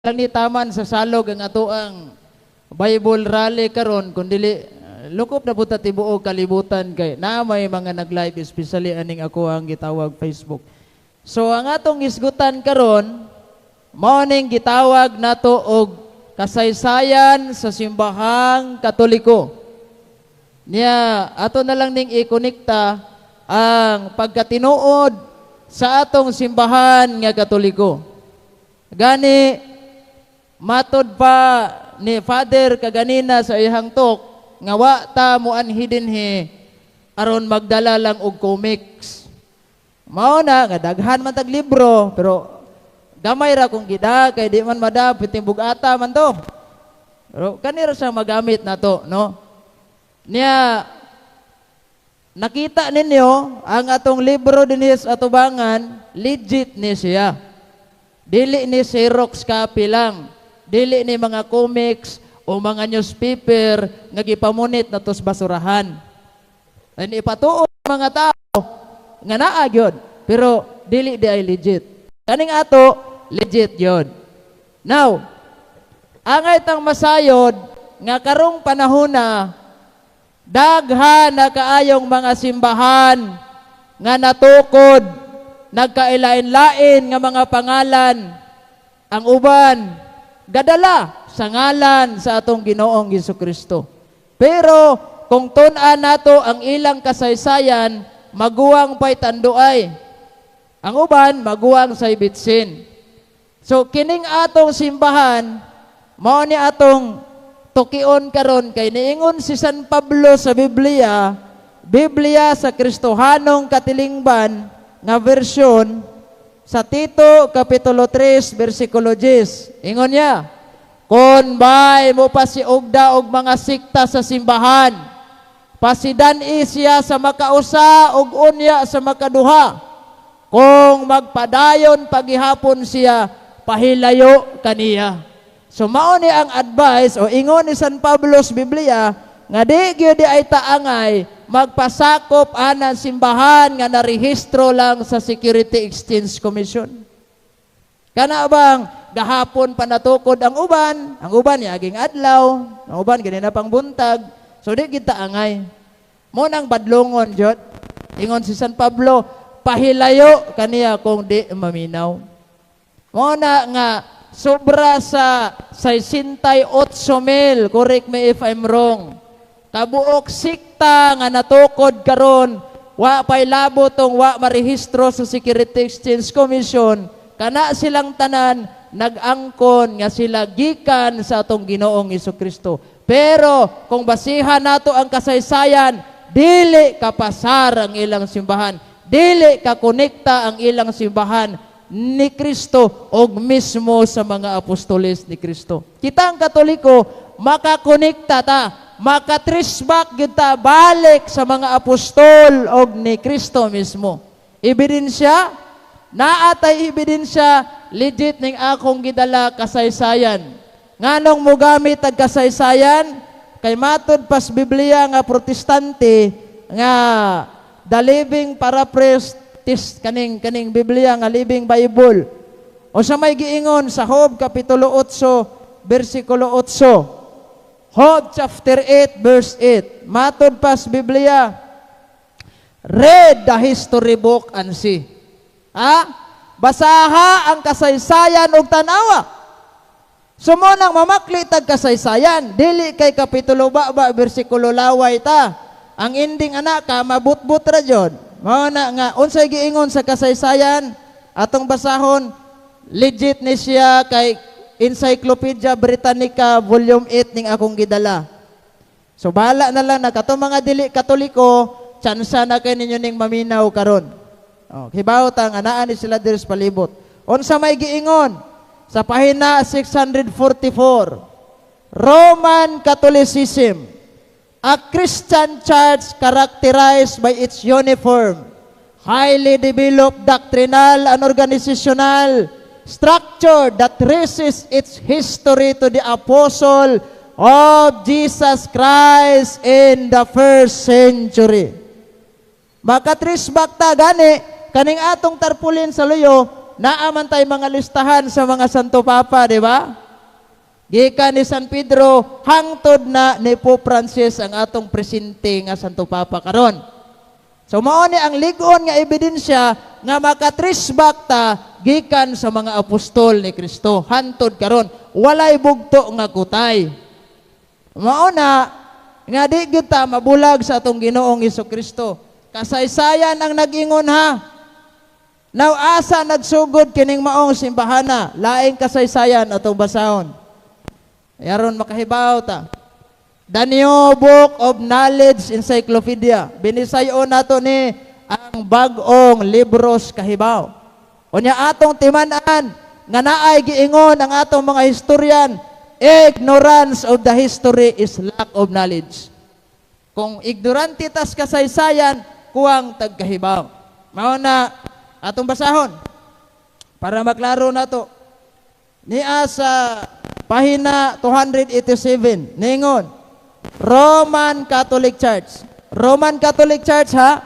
Lang ni taman sa salog ang atoang Bible rally karon, kun dili lukop na puta tibuok kalibutan kay na may mga nag-live, especially aning ako ang gitawag Facebook. So ang atong isgutan karon mao ning gitawag nato og kasaysayan sa Simbahang Katoliko. Niya ato na lang ning ikonekta ang pagkatinuod sa atong simbahan nga Katoliko. Gani matod pa ni Father kaganina sa iyang talk nga wa ta moanhi dinhi aron magdala lang og comics. Mao na nga daghan man tag libro, pero gamay ra kung gida kay di man mada bugata man to. Pero kanira siya magamit nato, no? Niya nakita ninyo ang atong libro dinhi sa atubangan, legit ni siya. Dili ni Xerox copy lang. Dili ni mga comics o mga newspaper nga gipamunit na tos basurahan. Ay ipatuo mga tao nga naa gyud, pero dili di ay legit. Kaning ato legit gyud. Now, angay tang masayod nga karong panahon na daghan na kaayong mga simbahan nga natukod, nagkailain-lain nga mga pangalan. Ang uban gadala sa ngalan sa atong Ginoong Kristo. Pero kung tun-an nato ang ilang kasaysayan, maguwang pa'y Tanduay. Ang uban maguwang sa bitsin. So kining atong simbahan mao ni atong tukion karon kay niingon si San Pablo sa Biblia, Biblia sa Kristohanong Katilingban nga version, sa Tito Kapitulo 3 versikulo 10. Ingon niya, "Kung may mopasiugda og mga sikta sa simbahan, pasidan-i siya sa makausa ug unya sa makaduha. Kung magpadayon pagihapon siya, pahilayo kaniya." So mao ni ang advice o ingon ni San Pablo sa Biblia nga di gyud di ay taangay magpasakop anan simbahan nga narehistro lang sa Security Exchange Commission. Kana bang gahapon pa natukod ang uban yaging adlaw, ang uban ganina pang buntag. So di kita angay. Mo nang badlongon jud. Ingon si San Pablo, pahilayo kaniya kung di maminaw. Mo na nga sobra sa 68 mil, correct me if I'm wrong, kabuok sikta nga natukod karon, wa pay labo tong wa marehistro sa Security Exchange Commission, kana silang tanan nag-angkon nga sila gikan sa atong Ginoong Kristo. Pero kung basihan nato ang kasaysayan, dili kapasar ang ilang simbahan, dili kakonekta ang ilang simbahan ni Kristo og mismo sa mga apostoles ni Kristo. Kita ang Katoliko, makakonekta ta, maka-trace back gyud ta balik sa mga apostol og ni Kristo mismo. Ebidensya, naa tay ebidensya, legit ning akong gidala kasaysayan. Nganong mogamit ang kasaysayan? Kay matod pas Biblia nga Protestante nga The Living Paraphrase tis kaning Biblia nga Living Bible. O sa may giingon sa Job kapitulo 8 bersikulo 8. Job chapter 8 verse 8. Matod pas Biblia, "Read the history book and see." Ha? Basaha ang kasaysayan ug tanawa. So mo nang mamakli tag kasaysayan, dili kay kapitulo ba ba bersikulo laway ta. Ang ending ana ka mabutbut ra jud. Mao na nga unsay giingon sa kasaysayan atong basahon, legit ni siya kay Encyclopedia Britannica Volume 8 ning akong gidala. So bahala na lang na katong mga dili Katoliko, tsansa na kay ninyo ning maminaw karon. Oh, hibaw ta nga naa ni sila diri sa palibot. Unsa may giingon sa pahina 644? "Roman Catholicism, a Christian church characterized by its uniform, highly developed doctrinal and organizational structure that traces its history to the apostle of Jesus Christ in the first century." Maka-trace back ta gani kaning atong tarpulin sa luyo. Naa man tay mga listahan sa mga Santo Papa, di ba? Gikan ni San Pedro hangtod na ni Pope Francis, ang atong presente nga Santo Papa karon. So mao ni ang lig-on nga ebidensya nga maka-trace back ta gikan sa mga apostol ni Kristo hantod karon, walay bugto nga kutay. Mao na nga di gyud ta mabulag sa atong Ginoong Kristo. Kasaysayan ang nag-ingon, ha. Now, asa nagsugod kining maong simbahana? Laing kasaysayan atong basahon. Aron makahibaw ta. The New Book of Knowledge Encyclopedia. Binisayon nato ni ang bag-ong libros kahibaw. Unya atong timan-an nga naay giingon ang atong mga historian, ignorance of the history is lack of knowledge. Kung ignorante tas kasaysayan, kuwang tagkahibaw. Mao na atong basahon para maklaro nato. Nia sa pahina 287, ningon, Roman Catholic Church. Roman Catholic Church, ha?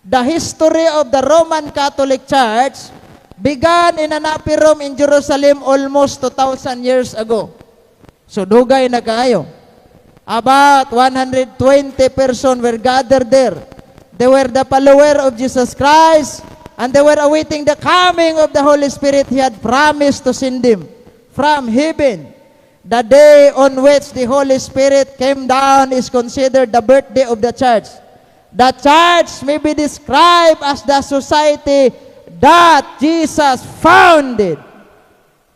The history of the Roman Catholic Church began in an upper room in Jerusalem almost 2,000 years ago. So dugay na kaayo. About 120 person were gathered there. They were the follower of Jesus Christ and they were awaiting the coming of the Holy Spirit He had promised to send them from heaven. The day on which the Holy Spirit came down is considered the birthday of the church. The church may be described as the society that Jesus founded.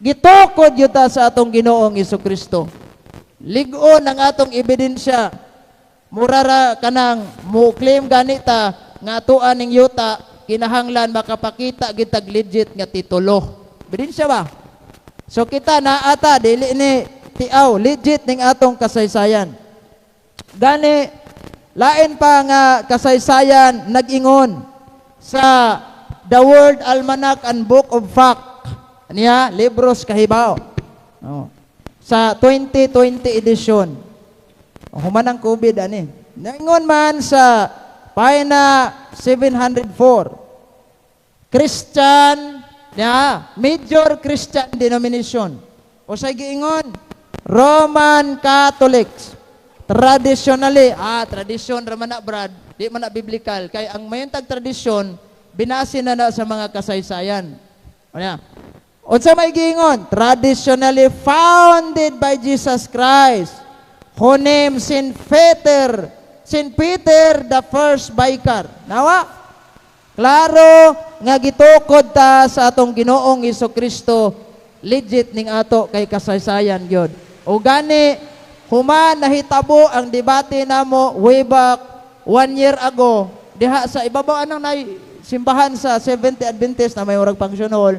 Gitukod gyud ta sa atong Ginoong Kristo. Lig-on ang atong ebidensya. Mura ra kanang mo claim ganita nga atoa ning yuta, kinahanglan makapakita gyud tag legit nga titulo. Ebidensya ba? So kita naata, dili ni tiaw, legit ning atong kasaysayan. Gani lain pa nga kasaysayan, nag-ingon sa The World Almanac and Book of Fact. Niya, libros kahibaw. Oh. Sa 2020 edition. Human ang COVID ani. Naingon man sa pahina 704. Christian, ya, major Christian denomination. O sa giingon, Roman Catholics. Traditionally, tradisyon ra man na, Brad, di man na biblical. Kay ang mayuntag tradisyon, binase na na sa mga kasaysayan. Ano ya? Unsa may giingon? Traditionally founded by Jesus Christ, who named Saint Peter the first vicar. Nawa? Klaro nga gitukod ta sa atong Ginoong Kristo, legit ning ato kay kasaysayan gyud. O gani human nahitabo ang debate namo way back one year ago diha sa ibabaw anang nay simbahan sa Seventh Adventist na may murag function hall.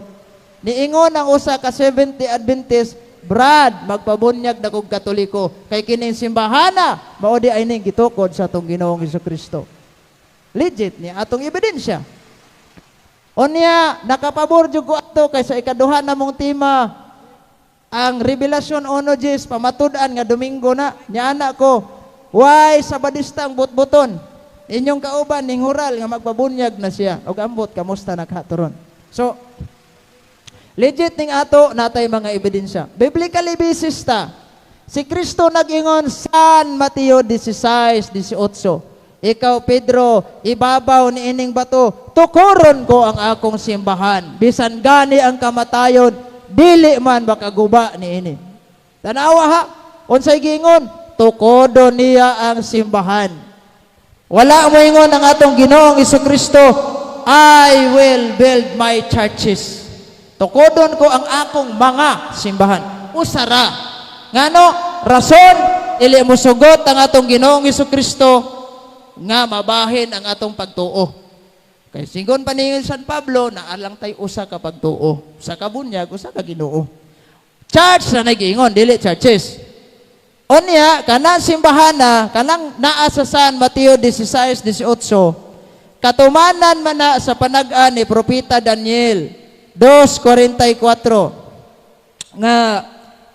Niingon ang usa ka Seventh Adventist, "Brad, magpabunyag na kog Katoliko kay kining simbahana mao di ay ning gitukod sa atong Ginoong Kristo." Legit ni atong ebidensya. Unya, nakapabor jud ko ato kay sa ikaduha namong tema, ang Revelasyon 1:10, pamatud-an nga Domingo na. Nya ana ko, why Sabadista ang butbuton? Inyong kauban ning hural nga magpabunyag na siya. Og ambot kamusta nakaturon. So, legit ning ato, natay mga ebidensya. Biblically basis ta. Si Kristo nag-ingon San Mateo 16:18, "Ikaw Pedro, ibabaw ni ining bato, tukuron ko ang akong simbahan. Bisan gani ang kamatayon, dili man makaguba ni ini." Tanawa ha, unsay giingon? Tukodon niya ang simbahan. Wala mo ingon ang atong Ginoong Kristo, "I will build my churches." Tukodon ko ang akong mga simbahan. Usara. Ngano? Rason, dili mo sugot ang atong Ginoong Kristo nga mabahin ang atong pagtuo. Kay singon pa ni San Pablo, naa lang tay usa ka pagtuo. Sa kabunyag, usa ka Ginoo. Church na nagiingon, dili churches. Unya, kanang simbahan na, kanang naa sa San Mateo 16:18, katumanan man na sa panag-an ni Propeta Daniel 2.44, nga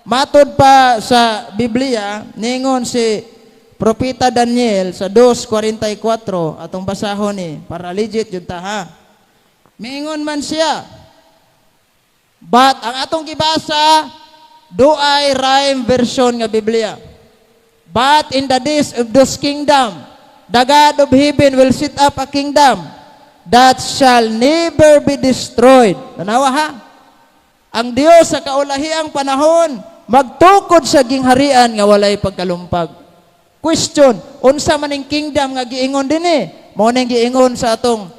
matod pa sa Biblia, ningon si Propeta Daniel sa 2.44, atong basahon ni, para legit yun ta ha. Miingon man siya, But ang atong gibasa, Douay Rheims Version nga Biblia. "But in the days of this kingdom, the God of heaven will set up a kingdom that shall never be destroyed." Tanawa ha? Ang Dios sa kaulahiang panahon magtukod sa gingharian nga walay pagkalumpag. Question, unsa man ning kingdom nga giingon dinhi? Mao ning giingon sa atong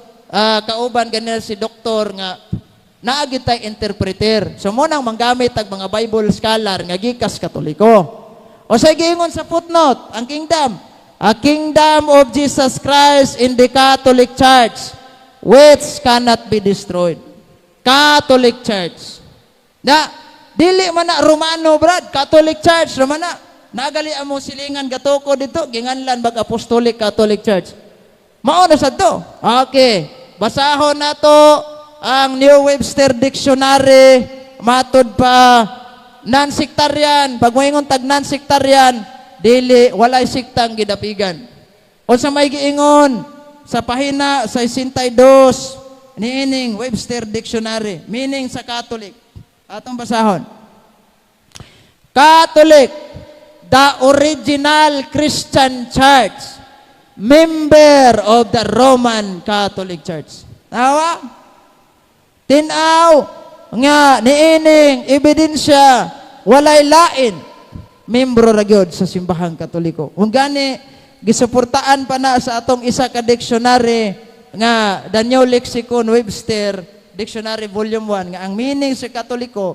kauban ganina, si doktor, nga naa gyud tay interpreter. So mo nang manggamit ang mga Bible scholar nga gikas Katoliko. O sa giingon sa footnote, ang kingdom, a kingdom of Jesus Christ in the Catholic Church which cannot be destroyed. Catholic Church. Na dili man na Romano, brad, Catholic Church naman na. Nagali amo silingan gatoko dito, ginganlan bag Apostolic Catholic Church. Mao na sad to. Okay. Basahon nato ang New Webster Dictionary matod pa non-sectarian. Pag moingon tag non-sectarian, dili, walay siktang gidapigan. O sa may giingon sa pahina 62 niining Webster Dictionary, meaning sa Catholic. Atong basahon. Catholic, the original Christian Church, member of the Roman Catholic Church. Tawa? Tinaw nga niining ebidensya, walay lain, membro ra gyud sa Simbahang Katoliko. Kung gani gisuportaan pa na sa atong isa ka dictionary nga The New Lexicon Webster Dictionary Volume 1 nga ang meaning sa Katoliko,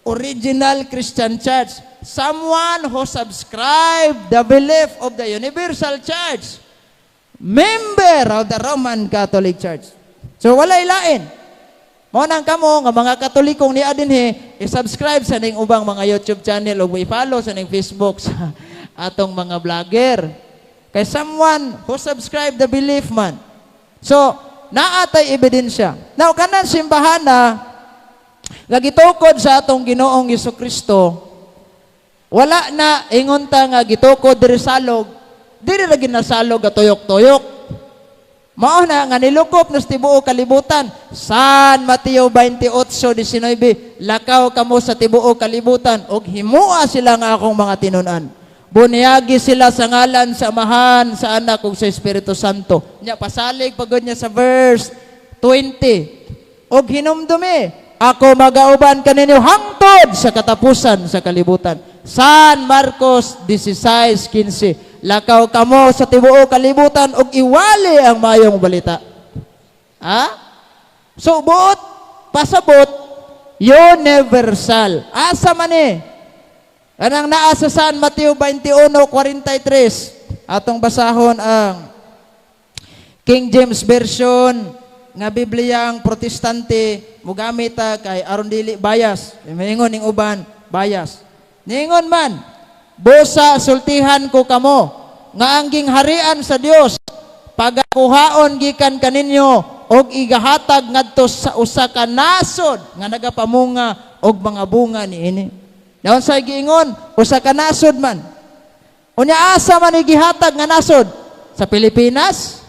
original Christian Church, someone who subscribe the belief of the Universal Church, member of the Roman Catholic Church. So walay lain. Mao nang kamo nga mga Katolikong niya dinhi, i-subscribe sa ning ubang mga YouTube channel o i-follow sa ning Facebook sa atong mga vlogger. Kay someone who subscribe the belief man. So, naa tay ebidensya. Now, kanang simbahan na nga gitukod sa atong Ginoong Hesus Kristo, wala na ingon ta nga gitukod diri salog, diri ra ginasalog nga tuyok-tuyok. Mao na nga nilukop na sa tibuok kalibutan. San Mateo 28:19, "Lakaw kamo sa tibuok kalibutan ug himua sila nga akong mga tinun-an. Bunyagi sila sa ngalan sa Amahan, sa Anak ug sa Espiritu Santo." Nya pasalig pagod niya sa verse 20. "Og hinumdumi, ako magauban kaninyo hangtod sa katapusan sa kalibutan." San Marcos 16:15. "Lakaw kamo sa tibuok kalibutan ug iwali ang maayong balita." Ha? So buot pasabot universal. Asa man ni? Kanang naa sa San Mateo 21:43. Atong basahon ang King James Version nga Biblia ang Protestante mugamit ta kay aron dili bias. Maingon ning uban bias. Ningon man, "Busa sultihan ko kamo nga ang gingharian sa Dios pagakuhaon gikan kaninyo og igahatag ngadto sa usa ka nasod nga nagapamunga og mga bunga niini." Naon sa giingon, usa ka nasod man. Unya asa man gihatag nga nasod? Sa Pilipinas?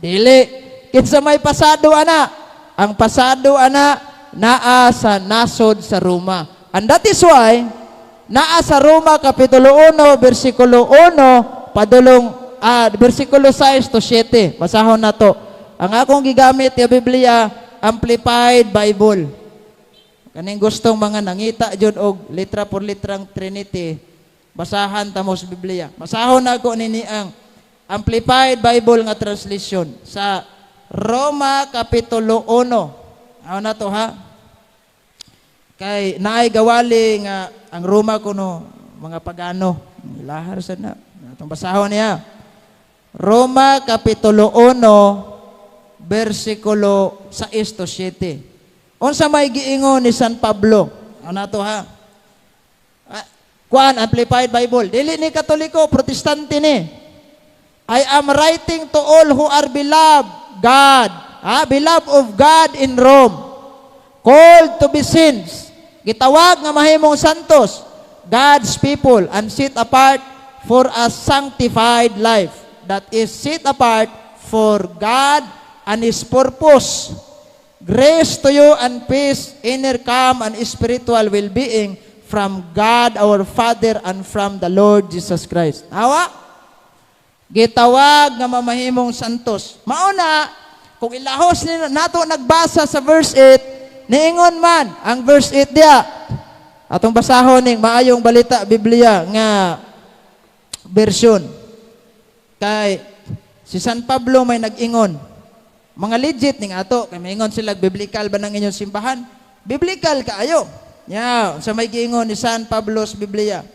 Dili. Kinsa may pasado ana? Ang pasado ana naa sa nasod sa Roma. And that is why naa sa Roma kapitulo 1 bersikulo 1 padulong bersikulo 6 to 7. Basahon nato. Ang akong gigamit nga Biblia, Amplified Bible. Kaning gustong mga nangita jud og litra por litrang Trinity, basahan ta mo sa Biblia. Basahon nako nini ang Amplified Bible nga translation sa Roma kapitulo 1. Ano na to ha? Kay naay gawali nga ang Roma kuno mga pagano. Ilahar sa na. Atong basahon niya. Roma kapitulo 1 bersikulo 6 to 7. Unsa may giingon ni San Pablo? Ano na to ha? Kuan, Amplified Bible. Dili ni Katoliko, Protestante ni. "I am writing to all who are beloved God, beloved of God in Rome, called to be saints." Gitawag nga mahimong santos, God's people, and set apart for a sanctified life. That is set apart for God and His purpose. Grace to you and peace, inner calm and spiritual well-being from God our Father and from the Lord Jesus Christ. Hawa? Gitawag nga mamahimong santos. Mao na, kung ilahos ni nato nagbasa sa verse 8, niingon man ang verse 8 diya. Atong basahon ning Maayong Balita Biblia nga version. Kay si San Pablo may nag-ingon. Mga legit ning ato kay maingon sila, "Biblical ba nang inyong simbahan?" Biblical kaayo. Nya, sa may giingon ni San Pablo sa Biblia.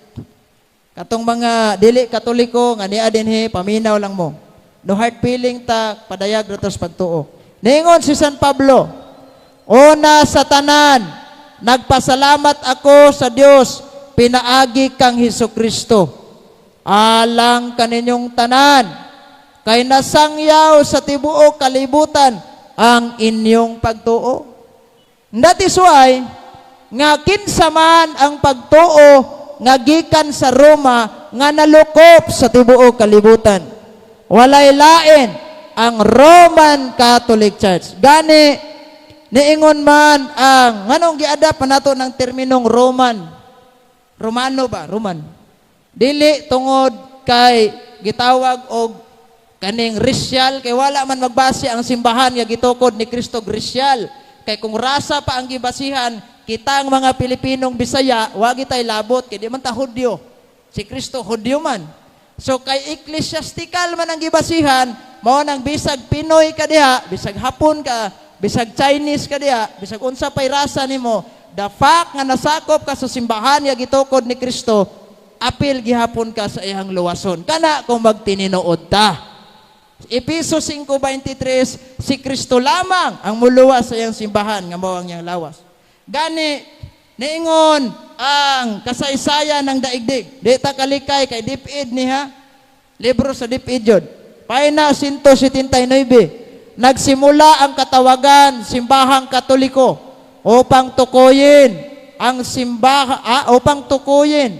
Katong mga dili Katoliko nga niya dinhi, paminaw lang mo. No hard feeling ta, padayag ra sa pagtuo. Niingon si San Pablo, "Una sa tanan, nagpasalamat ako sa Dios pinaagi kang Hesus Kristo alang kaninyong tanan, kay nasangyaw sa tibuok kalibutan ang inyong pagtuo." That is why nga kinsa man ang pagtuo nga gikan sa Roma nga nalukop sa tibuok kalibutan? Walay lain, ang Roman Catholic Church. Gani niingon man ang nganong giadapt pa nato ng terminong Roman. Romano ba? Roman. Dili tungod kay gitawag og kaning racial, kay wala man magbase ang simbahan nga gitukod ni Kristo racial. Kay kung rasa pa ang gibasihan, kita ang mga Pilipinong Bisaya, wa gitay labot kay di man ta Hudyo. Si Kristo Hudyo man. So kay ecclesiastical man ang gibasihan, mao nang bisag Pinoy ka diha, bisag Hapon ka, bisag Chinese ka diha, bisag unsa pay rasa nimo, the fact nga nasakop ka sa simbahan nga gitukod ni Kristo, apil gihapon ka sa iyang luwason. Kana kung magtininuod ta. Epeso 5:23, si Kristo lamang ang muluwas sa iyang simbahan nga mao ang iyang lawas. Gani niingon ang kasaysayan ng daigdig. Di ta kalikay kay DepEd ni ha. Libro sa DepEd yun. Pahina 179. Nagsimula ang katawagan simbahang Katoliko upang tukuyin ang simbahan, upang tukuyin.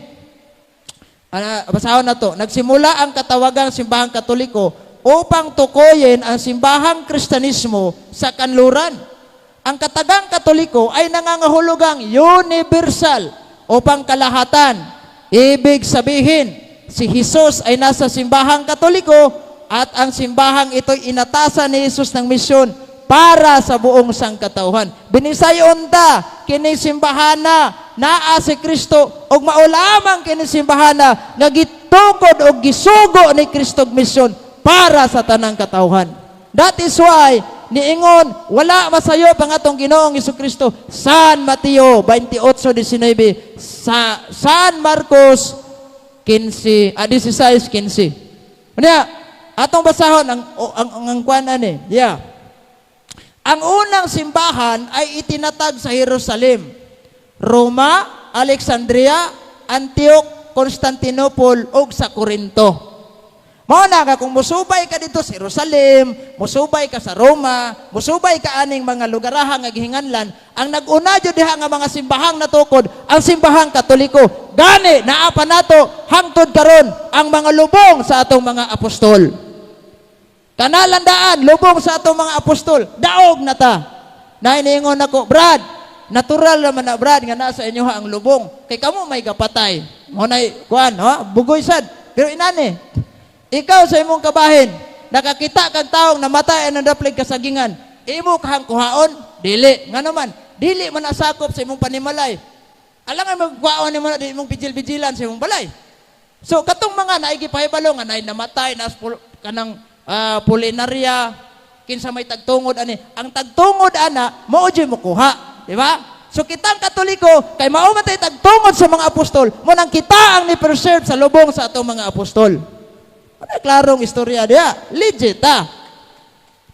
Basahon na to. Nagsimula ang katawagang simbahang Katoliko upang tukuyin ang simbahang Kristanismo sa kanluran. Ang katagang Katoliko ay nangangahulugang universal o pangkalahatan. Ibig sabihin, si Jesus ay nasa simbahang Katoliko at ang simbahang ito'y inatasan ni Jesus ng misyon para sa buong sangkatauhan. Binisayon ta, kini simbahana, naa si Kristo, ug mao lamang kini simbahana nga gitukod og gisugo ni Kristo og misyon para sa tanang katawhan. That is why niingon wala masayop ang atong Ginoong Kristo. San Mateo 28:19, sa San Marcos 15, 16:15. Unya, atong basahon ang kwan ani. Yeah. Ang unang simbahan ay itinatag sa Jerusalem, Roma, Alexandria, Antioch, Constantinople ug sa Corinto. Mao na ka kung musubay ka dito sa Jerusalem, musubay ka sa Roma, musubay ka aning mga lugaraha nga gihinganlan, ang nag-una jud diha nga mga simbahang natukod, ang simbahang Katoliko. Gani naa pa nato hangtod karon ang mga lubong sa atong mga apostol. Kanalandaan, lubong sa atong mga apostol, daog na ta. Nainiingon ako, "Brad, natural naman na, Brad, nga nasa inyo ha ang lubong. Kay kamo may gapatay." Mo nay kuan, ha? Bugoy sad. Pero inani, ikaw sa imong kabahin, nakakita kag taong namatay ang nadaplig kasagingan, imo kahang kuhaon? Dili. Nga naman, dili man nasakop sa imong panimalay. Alangan magkuhaon nimo na di imong bijil-bijilan sa imong balay. So katong mga naigi pahibalo nga naay namatay nas kanang pulinarya, kinsa may tagtungod ani, ang tagtungod ana mao jud mo kuha, di ba? So kitang Katoliko kay mao man tay tagtungod sa mga apostol, mo nang kita ang ni-preserve sa lubong sa atong mga apostol. Ano klarong istorya diya? Legit ah.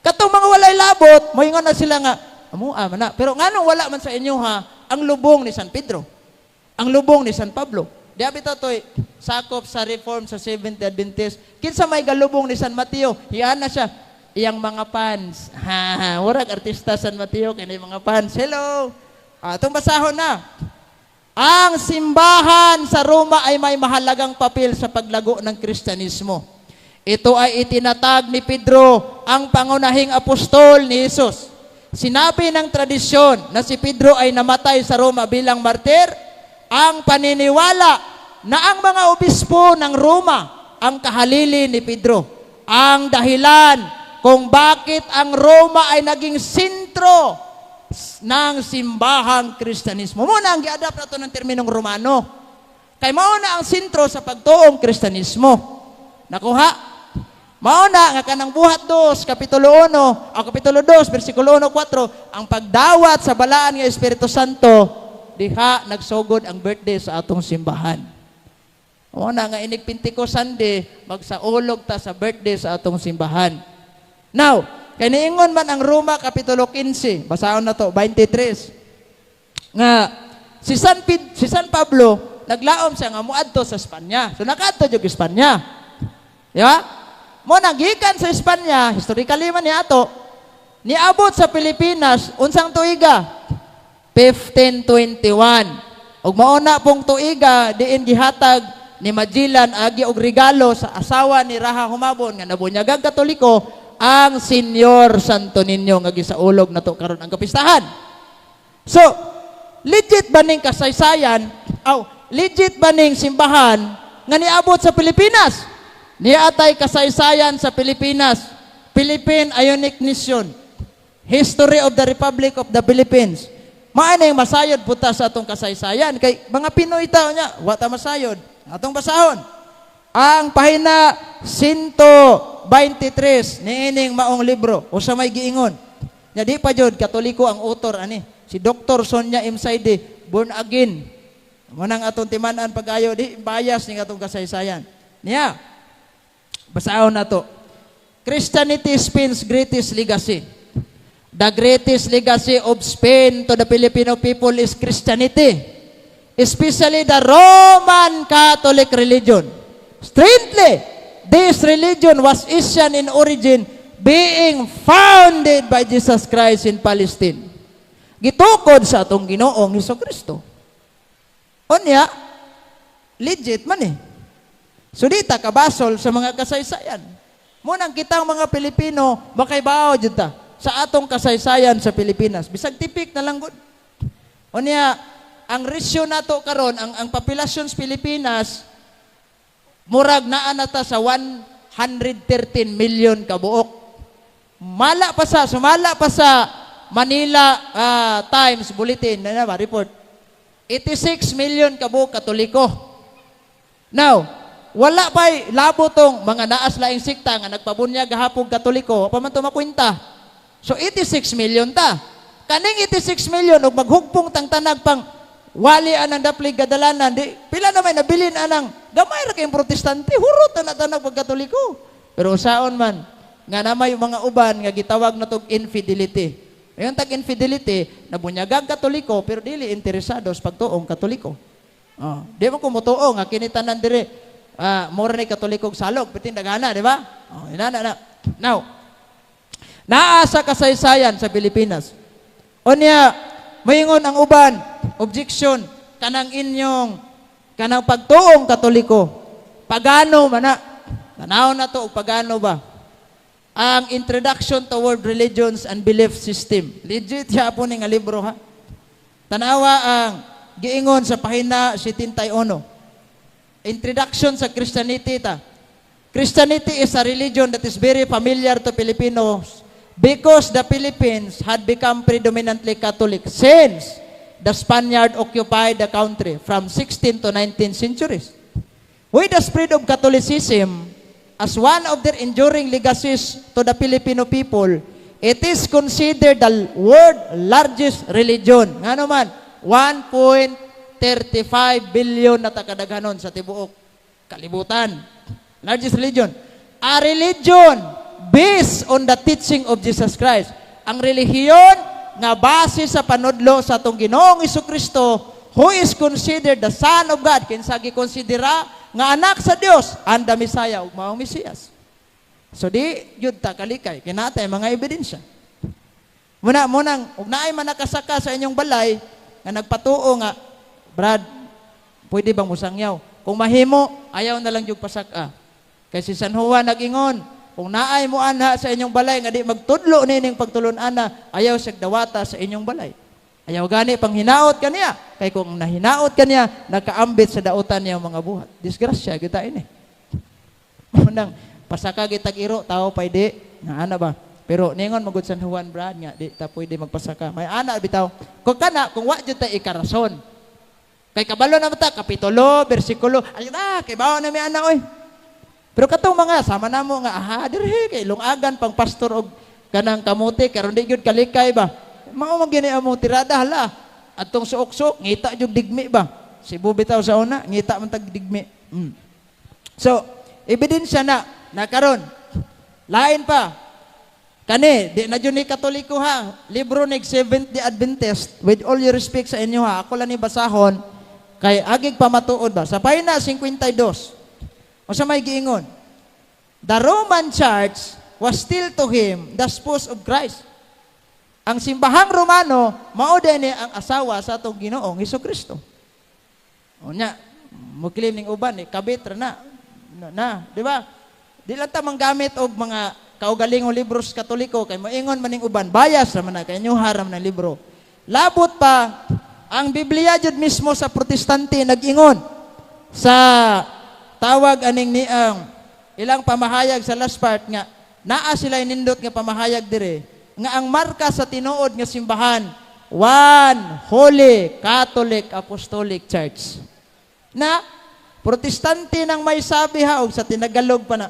Katong mga walay labot, moingon na sila nga amo man na. Pero nganong wala man sa inyo ha ang lubong ni San Pedro? Ang lubong ni San Pablo? Di bitaw to'y sakop sa Reform sa Seventh Adventist. Kinsa may galubong ni San Mateo? Hiyan na siya. Iyang mga fans. Ha, murag artista San Mateo kini mga fans. Hello. Itong basahon na. Ang simbahan sa Roma ay may mahalagang papel sa paglago ng Kristyanismo. Ito ay itinatag ni Pedro, ang pangunahing apostol ni Jesus. Sinabi ng tradisyon na si Pedro ay namatay sa Roma bilang martir, ang paniniwala na ang mga obispo ng Roma ang kahalili ni Pedro. Ang dahilan kung bakit ang Roma ay naging sentro ng simbahang Kristiyanismo. Mao na ang gi-adapt nato ng terminong Romano. Kay mao na ang sentro sa pagtuong Kristiyanismo. Nakuha? Mao na nga kanang Buhat 2, kapitulo 1, o kapitulo 2, bersikulo 1, 4, ang pagdawat sa balaan nga Espiritu Santo, diha nagsugod ang birthday sa atong simbahan. Mao na nga inig Pentecost Sunday, magsaulog ta sa birthday sa atong simbahan. Now, kay niingon man ang Roma kapitulo 15, basahon na to, 23. Nga si San Pablo naglaom siya nga muadto sa Espanya. So nakaadto jud Espanya. Di ba? Mao nang gikan sa Espanya, historically man ni ato, niabot sa Pilipinas unsang tuiga? 1521. Ug mao na pong tuiga diin gihatag ni Magellan agi og regalo sa asawa ni Raha Humabon nga nabunyagag Katoliko ang Senyor Santo Niño nga gisaulog nato karon ang kapistahan. So, legit ba ning kasaysayan? Aw, legit ba ning simbahan nga niabot sa Pilipinas? Naa tay kasaysayan sa Pilipinas. Philippine Ionic Nation. History of the Republic of the Philippines. Maano yung masayod puta sa atong kasaysayan? Kay mga Pinoy tao niya, wa ta masayod. Atong basahon. Ang pahina 123 niining maong libro o sa may giingon. Nya di pa jud Katoliko ang author ani. Si Dr. Sonia M. Saide, born again. Mao nang atong timan-an pag-ayo di bias ning atong kasaysayan. Niya. Basahon nato. Christianity, Spain's greatest legacy. The greatest legacy of Spain to the Filipino people is Christianity, especially the Roman Catholic religion. Strangely, this religion was Asian in origin, being founded by Jesus Christ in Palestine. Gitukod sa atong Ginoong Hesus Kristo. Unya, legit man eh. So di ta kabasol sa mga kasaysayan. Mao nang kitang mga Pilipino, makaibaw jud ta sa atong kasaysayan sa Pilipinas. Bisag tipik na lang gud. Unya, ang ratio nato karon, ang populasyon sa Pilipinas, murag naa na ta sa 113 million kabuok. Mala pa sa, sumala pa sa Manila Times Bulletin, na ba, report. 86 million kabuok Katoliko. Now, wala pa'y labo tong mga naas laing sikta nga nagpabunyag gahapon Katoliko, pa man to makwenta. So 86 million ta. Kaning 86 million og maghugpong tang tanag pang wali anang daplig kadalanan, di pila na may nabilin anang gamay ra kayong Protestante, hurot na tanag pag Katoliko. Pero usaon man nga na may mga uban nga gitawag na tog infidelity. Ayon tag infidelity, nabunyagag Katoliko pero dili interesado sa pagtuong Katoliko. Oh, di mo kumutuo nga kini tanan dire mura ni Katolikong salog, pitin dagana, di ba? Oh, inana na. Now, naa sa kasaysayan sa Pilipinas. Unya, moingon ang uban, objection, kanang inyong kanang pagtuong Katoliko. Pagano man na. Tanaw na to og pagano ba? Ang Introduction to World Religions and Belief System. Legit siya po ni nga libro ha. Tanawa ang giingon sa pahina 71. Introduction sa Christianity ta. Christianity is a religion that is very familiar to Filipinos because the Philippines had become predominantly Catholic since the Spaniard occupied the country from 16th to 19th centuries. With the spread of Catholicism as one of their enduring legacies to the Filipino people, it is considered the world largest religion. Nga naman, 1.35 billion na takadaghanon sa tibuok kalibutan. Largest religion. A religion based on the teaching of Jesus Christ. Ang relihiyon nga base sa panudlo sa atong Ginoong Kristo, who is considered the Son of God, kinsa gikonsidera nga anak sa Dios and the Messiah, ug maong Mesiyas. So di gyud ta kalikay, kinatay mga ebidensya. Muna munang ug naay man nakasaka sa inyong balay nga nagpatuo nga, "Brad, pwede bang musangyaw?" Kung mahimo, ayaw na lang yung pasaka. Kay si San Juan nag-ingon, Kung naay mo anha sa inyong balay nga di magtudlo nining pagtulun-ana, ayaw siyag dawata sa inyong balay. Ayaw gani pang hinaot kaniya. Kay kung nahinaot kaniya, nakaambit sa dautan niya mga buhat. Disgrasya kita ini. Nang pasaka gitag iro, tao pa di, nga ana ba? Pero ningon magud San Juan, Brad, nga di ta pwede magpasaka. May ana bitaw. Kung kana kung wa jud ta ikarason. Kay kabalo na ta kapitulo, bersikulo, ay na kay bawa na mi ana oy. Pero katong mga sama namo nga aha dirhe kay lungagan pang pastor og kanang kamote karon di gyud kalikay ba. Mao man gini among tirada hala. Atong suok-suok ngita jud digmi ba. Cebu bitaw sa una ngita man tag digmi. So, ebidensya na na karon. Lain pa. Kani, di na jud ni Katoliko ha. Libro ni Seventh Day Adventist, with all your respect sa inyo ha. Ako lang ni basahon kay agig pamatuod ba. Sa pahina 52. Unsa may giingon? The Roman Church was still to him the spouse of Christ. Ang simbahang Romano, mao din ang asawa sa atong Ginoong Kristo. Unya, mo-claim ning uban eh, kabit ra na. Na, na, di ba? Di lang ta manggamit og mga kaugalingong libros Katoliko kay moingon man ning uban, bias ra man na kay inyo haram ng libro. Labot pa ang Biblia jud mismo sa Protestante nag-ingon sa tawag aning niang ilang pamahayag sa last part nga naa sila nindot nga pamahayag dire nga ang marka sa tinuod nga simbahan, One Holy Catholic Apostolic Church. Na Protestante nang may sabi ha, og sa tinagalog pa na.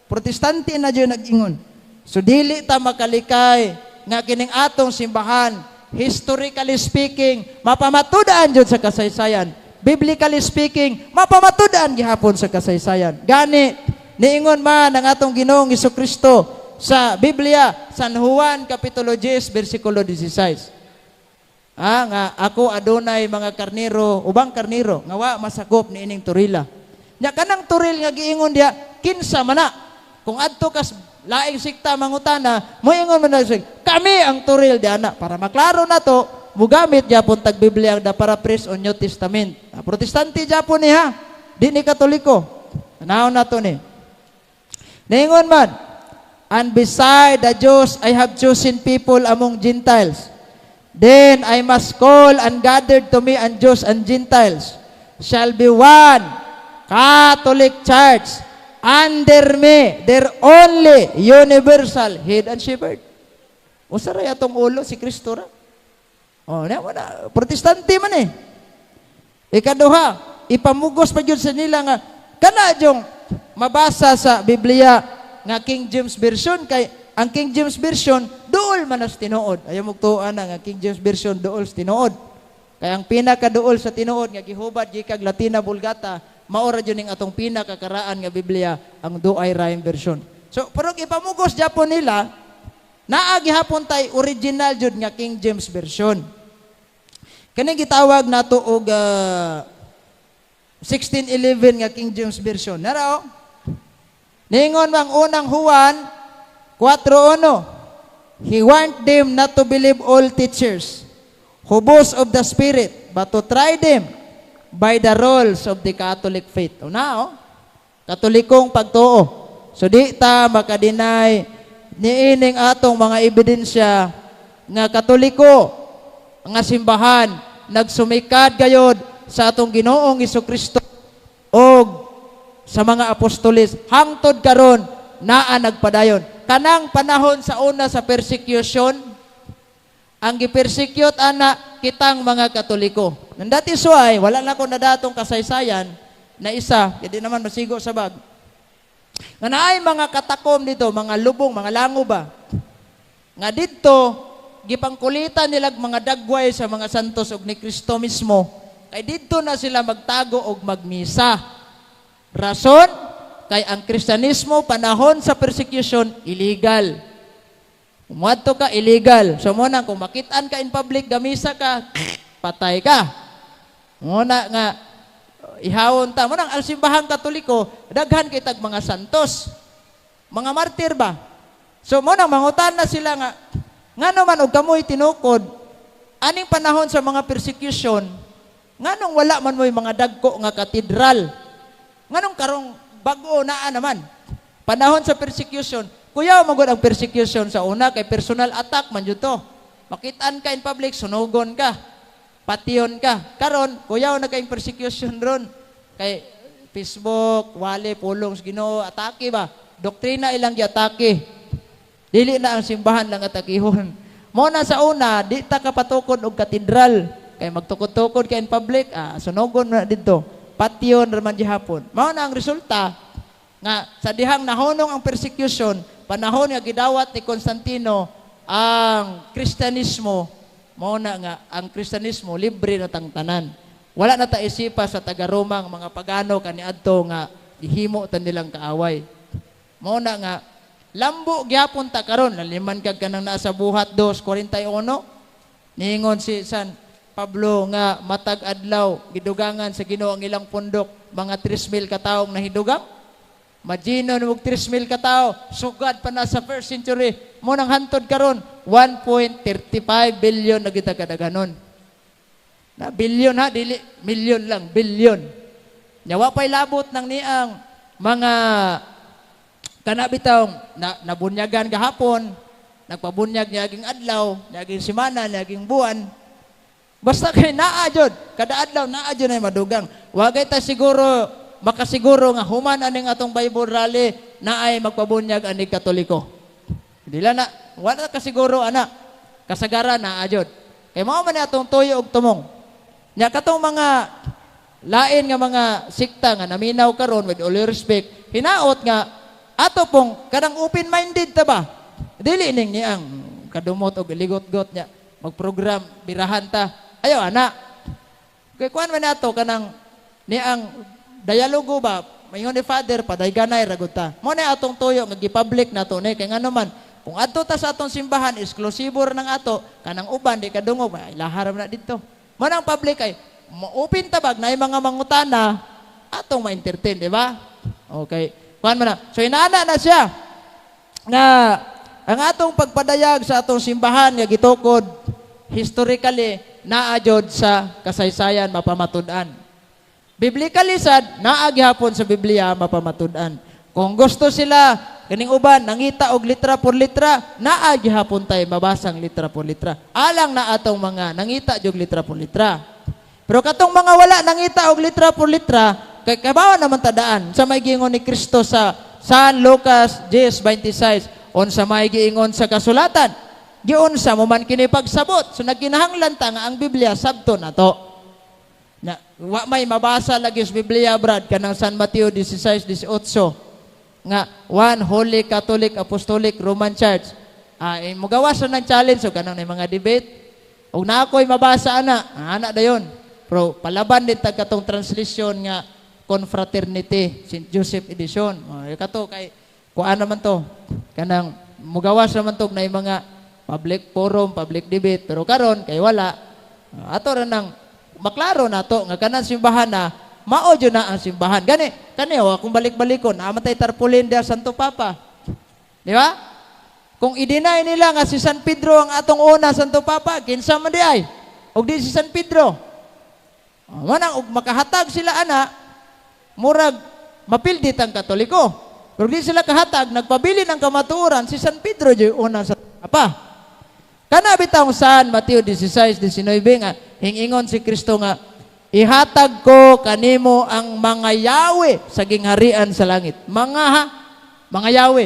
Protestante na jud nag-ingon. So dili ta makalikay nga kining atong simbahan, historically speaking, mapamatudan jud sa kasaysayan. Biblically speaking, mapamatudan gihapon sa kasaysayan. Gani, niingon man ang atong Ginoong Kristo sa Biblia, San Juan Kapitulo 10, versikulo 16. Ah, nga ako adunay mga karnero, ubang karnero, nga wa masakop ni ining turila. Nya kanang turil nga giingon diha, kinsa man na? Kung adto kas laing sikta mangutana, moingon man na siya, "Kami ang turil di ana." Para maklaro na to, mugamit gyapon tag Biblia ang the Paraphrase on New Testament. Ah, Protestante gyapon ni ha, di ni Katoliko. Tanawon na to ni. Niingon man, "And beside the Jews, I have chosen people among Gentiles. Then I must call and gather to me and Jews and Gentiles shall be one Catholic Church under me, their only universal head and shepherd." Usa ra atong ulo, si Kristo ra. Oh, na wala Protestante man eh. Ikaduha, ipamugos pa jud sa nila nga kana jung mabasa sa Biblia nga King James Version, kay ang King James Version duol man as tinuod. Ayaw mo tuan na nga King James Version duol sa tinuod. Kay ang pinakaduol sa tinuod nga gihubad gikag Latina Vulgata, mao ra jud ning atong pinakakaraan nga Biblia, ang Douay Rheims Version. So, pero ipamugos japon nila, naa gihapon tay original jud nga King James Version. Kani gitawag nato og 1611 nga King James Version. Nara oh. Ningon mang Unang Juan 4:1. "He want them not to believe all teachers who boast of the Spirit, but to try them by the rules of the Catholic faith." O na, oh. Katolikong pagtuo. So di ta makadeny niining atong mga ebidensya nga Katoliko nga simbahan nagsumikad gayod sa atong Ginoong Kristo og sa mga apostoles hangtod karon naa nagpadayon. Kanang panahon sa una sa persecution, ang gipersecute ana kitang mga Katoliko. And that is why wala na ko nadatong kasaysayan na isa, hindi naman masigo sa bag. Nga naay mga katakom dito, mga lubong, mga lango ba? Nga didto gipangkulitan nila mga dagway sa mga santos og ni Kristo mismo. Kay didto na sila magtago og magmisa. Rason, kay ang Kristiyanismo panahon sa persecution illegal. Umuadto ka, illegal. So mo na, kung makitaan ka in public, gamisa ka, patay ka. Muna nga, ihawon ta. Mo nang ang simbahang Katoliko, daghan kitag mga santos. Mga martir ba? So mo nang mangutan na sila nga, ngano man og kamoy tinukod, aning panahon sa mga persecution, nganong wala man mo'y mga dagko nga katedral? Nganong karong bag-o naa naman? Panahon sa persecution, kuyaw magod ang persecution sa una kay personal attack man jud to. Makitaan ka in public, sunugon ka. Patyon ka. Karon, kuyaw na kayong persecution ron. Kay Facebook, wali, pulong sa Ginoo, atake ba? Doktrina ilang giatake. Dili na ang simbahan lang atakihon. Mo na sa una, di ta kapatukod og katedral. Kay magtukod-tukod ka in public, sunugon na didto. Patyon ra man gihapon. Mao na ang resulta nga sa dihang nahunong ang persecution, panahon nga gidawat ni Constantino ang Kristiyanismo, mao na nga ang Kristiyanismo libre na tang tanan. Wala na ta isipa sa taga-Roma ang mga pagano kaniadto nga gihimo ta nilang kaaway. Mao na nga lambo gyapon ta karon, laliman kag kanang naa sa Buhat 2:41. Niingon si San Pablo nga matag adlaw gidugangan sa Ginoo ang ilang pundok, mga 3,000 ka tawo ang nahidugang. Imagine og 3,000 ka tawo, sugad pa na sa first century. Mo nang hantod karon 1.35 billion na kita kadaghanon. Na billion ha, dili million lang, billion. Nya wa pa'y labot ng niang mga kana bitawng na, nabunyagan gahapon, nagpabunyag niaging adlaw, niaging semana, niaging buwan. Basta kay naa jud, kada adlaw naa jud ay madugang. Wagay ta siguro makasiguro nga human aning atong Bible rally na ay magpabunyag ani Katoliko. Dila na wala kasiguro ana. Kasagaran naa jud. Kay mao man ni atong tuyo og tumong. Nya katong mga lain nga mga sikta nga naminaw karon, with all due respect, hinaot nga ato pong kanang open-minded ta ba? Dili ning niang kadumot og ligot-got nya magprogram birahan ta. Ayaw ana. Kay kuan man nato kanang niang dialogo ba, maingon ni Father, padayganay ra gud ta. Mo na atong tuyo nga gi-public nato ni, kay ngano man kung adto ta sa atong simbahan, eksklusibo ra nang ato, kanang uban di kadungog, ay lahar na didto. Mo nang public ay mo-open tabag na mga mangutana atong ma-entertain, di ba? Okay. Kuan man na. So inaana na siya nga ang atong pagpadayag sa atong simbahan nga gitukod historically, naa jud sa kasaysayan mapamatud-an. Biblically sad, naa gihapon sa Biblia mapamatud-an. Kung gusto sila kaning uban nangita og litra por litra, naa gihapon tay mabasang litra por litra. Alang na atong mga nangita jud litra por litra. Pero katong mga wala nangita og litra por litra, kay kabawa naman tadaan sa may giingon ni Kristo sa San Lucas 10:26, unsa may giingon sa kasulatan, giunsa mo man kini pagsabot? So nagkinahanglan ta nga ang Biblia sabto na to. Na, wa may mabasa lagi sa Biblia, Brad, kanang San Mateo 16:18 nga "One Holy Catholic Apostolic Roman Church". Eh, mugawas ng challenge so kanang mga debate. Og na ako'y mabasa ana, ana dayon. Pero palaban din tag katong translation nga Confraternity, St. Joseph edition. Oh, kato kay kuan naman to. Kanang mugawas naman to na mga public forum, public debate, pero karon kay wala. Ato ra nang maklaro nato nga kanang simbahan na mao jud na ang simbahan. Gani kani oh, kung balik-balikon, naa man tay tarpaulin diha, Santo Papa. Di ba? Kung i-deny nila nga si San Pedro ang atong una Santo Papa, kinsa man di ay? Og di si San Pedro. Oh, manang og makahatag sila ana, murag mapildi ang Katoliko. Pero di sila kahatag, nagpabili ng kamatuoran, si San Pedro jud una sa Papa. Kana bitawng San Mateo 16:19 nga hingingon si Kristo nga ihatag ko kanimo ang mga yawe sa gingharian sa langit. Mga ha, mga yawe.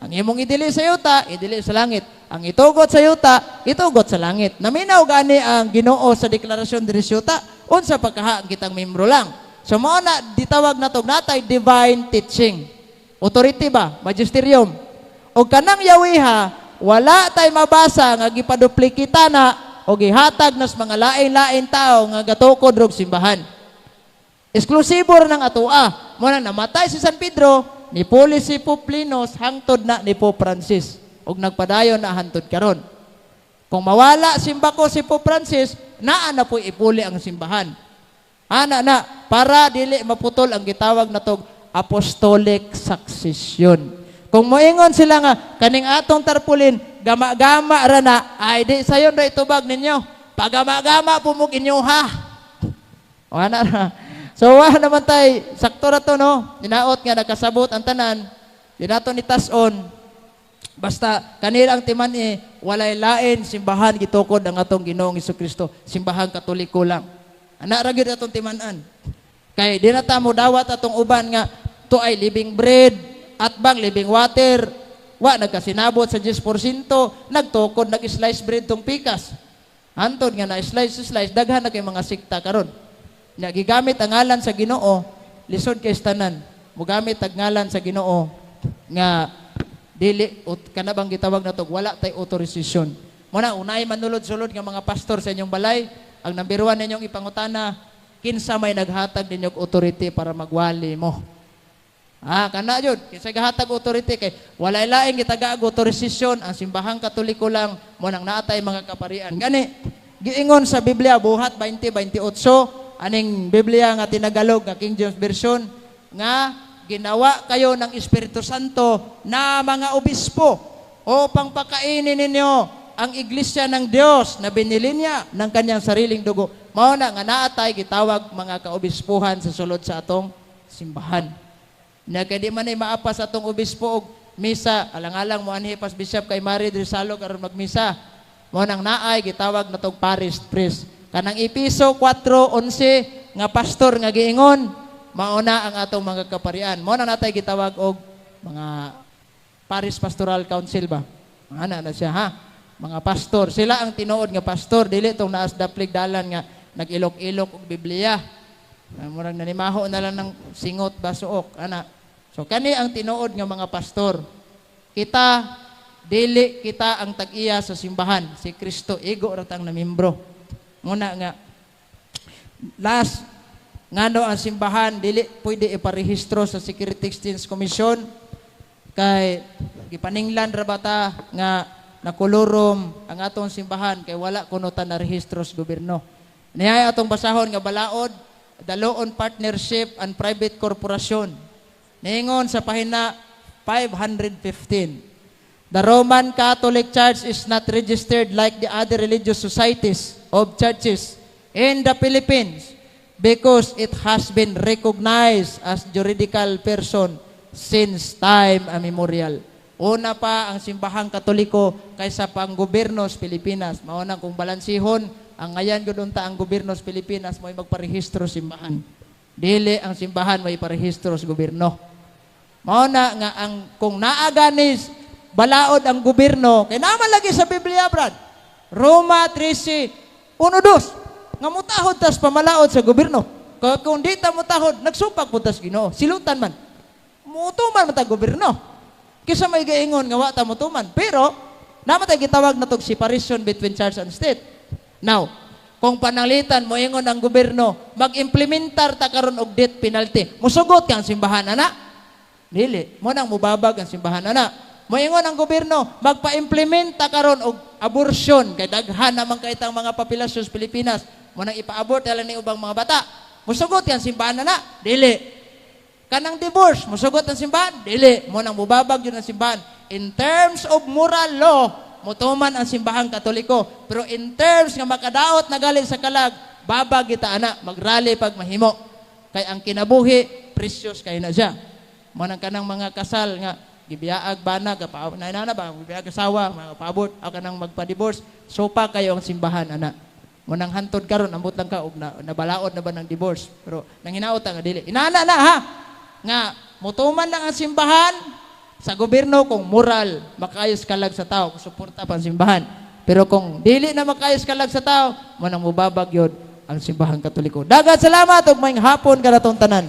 Ang imong idili sa yuta, idili sa langit. Ang itugot sa yuta, itugot sa langit. Naminaw gani ang Ginoo sa deklarasyon diri sa yuta, unsa pagkaha ang kitang membro lang. So mao na ditawag nato natay divine teaching. Authority ba? Magisterium. O kanang yawiha, wala tay mabasa nga gipaduplikita na o gihatag nas mga lain-lain tao nga gatukod rog simbahan. Eksklusibo ra ng atoa. Mo nang namatay si San Pedro, nipuli si Pope Linus, hangtod na ni Pope Francis. Og nagpadayon na hantod karon. Kung mawala simbako si Pope Francis, naa na po ipuli ang simbahan. Ana na, para dili maputol ang gitawag na tog apostolic succession. Kung moingon sila nga kaning atong tarpaulin gama-gama ra na, ay di sayon ra itubag ninyo. Pagama-gama po mo inyo ha. O ana ra. So wa naman tay sakto ra to, no. Hinaot nga nakasabot ang tanan. Di nato ni tas-on. Basta kanila ang timan-i, walay lain simbahan gitukod ang atong Ginoong Kristo, Simbahang Katoliko lang. Ana ra gyud atong timan-an. Kay di na ta mo dawat atong uban nga to ay living bread at bang living water. Wa nagkasinabot sa 10%, nagtukod nag-slice bread tong pikas. Hantod nga na slice slice, daghan na kay mga sikta karon. Nya gigamit ang ngalan sa Ginoo, lisod kay tanan. Mugamit ang ngalan sa Ginoo nga dili ut kana bang gitawag nato, wala tay authorization. Mo na unay manulod-sulod nga mga pastor sa inyong balay, ang number 1 ninyong ipangutana, kinsa may naghatag ninyong authority para magwali mo? Ah, kana jud, kinsa gahatag authority? Kay walay laing gitagaag authorization, ang Simbahang Katoliko lang. Mo nang naatay mga kaparian. Gani giingon sa Biblia, Buhat 20:28, aning Biblia nga tinagalog nga King James Version, nga ginawa kayo ng Espiritu Santo na mga obispo upang pakainin ninyo ang iglesia ng Diyos na binili niya ng kanyang sariling dugo. Mao na nga naatay gitawag mga kaobispuhan sa sulod sa atong simbahan. Na kay di man ay maapas atong obispo og misa, alang-alang mo anhi pas bishop kay Mari diri salog aron magmisa. Mao nang naay gitawag natong parish priest. Kanang Epeso 4:11 nga pastor nga giingon, mao na ang atong mga kaparian. Mao na natay gitawag og mga Parish Pastoral Council ba? Ana na siya, ha. Mga pastor, sila ang tinuod nga pastor, dili tong naas daplig dalan nga nag-ilok-ilok og Biblia. Murag nanimaho na lang ng singot basuok ana. So kani ang tinuod nga mga pastor. Kita, dili kita ang tag-iya sa simbahan, si Kristo igo ra tang namembro. Muna nga last, ngano ang simbahan dili pwede iparehistro sa Security Exchange Commission? Kay gipaninglan ra bata nga nakolorum ang atong simbahan kay wala kuno ta na rehistro sa gobyerno. Niya atong basahon nga balaod, the Law on Partnership and Private Corporation. Niingon sa pahina 515. The Roman Catholic Church is not registered like the other religious societies of churches in the Philippines because it has been recognized as juridical person since time immemorial. Una pa ang Simbahang Katoliko kaysa pa ang gobyerno sa Pilipinas. Mao na kung balansihon, ang ngayan gud unta ang gobyerno sa Pilipinas mo'y magparehistro simbahan. Dili ang simbahan may parehistro sa gobyerno. Mao na nga ang kung naa ganis balaod ang gobyerno, kay naman lagi sa Biblia, Brad. Roma 13:1-2 nga mutahod tas pamalaod sa gobyerno. Kung di ta mutahod, nagsupak po tas Ginoo. Silutan man. Mutuman man ta gobyerno. Kisa may gaingon nga wa ta mutuman. Pero naman tay gitawag na tog separation between church and state. Now, kung pananglitan mo ingon ang gobyerno, mag-implementar ta karon og death penalty. Musugot ka ang simbahan ana? Dili. Mo nang mubabag ang simbahan ana. Moingon ang gobyerno, magpa-implement ta karon og abortion kay daghan naman kay tang mga populasyon sa Pilipinas. Mo nang ipa-abort lang ni ubang mga bata. Musugot ka ang simbahan ana? Dili. Kanang divorce, musugot ang simbahan? Dili. Mo nang mubabag yun ang simbahan. In terms of moral law, mutuman ang Simbahang Katoliko. Pero in terms nga makadaot na galing sa kalag, babag kita ana, magrally pag mahimo. Kay ang kinabuhi, precious kay na siya. Mo nang kanang mga kasal nga gibiyaag bana ka na na ba, gibiyaag asawa, mga paabot o kanang magpa-divorce, sopa kayo ang simbahan ana. Mo nang hantod karon ambot lang ka og na, nabalaod na ba ng divorce, pero nang hinaot nga dili. Inana na ha nga mutuman lang ang simbahan sa gobyerno kung moral, makaayos kalag sa tao, suporta pa ang simbahan. Pero kung dili na makaayos kalag sa tao, mo nang mubabag yun ang Simbahang Katoliko. Daghang salamat ug maayong hapon kanatong tanan.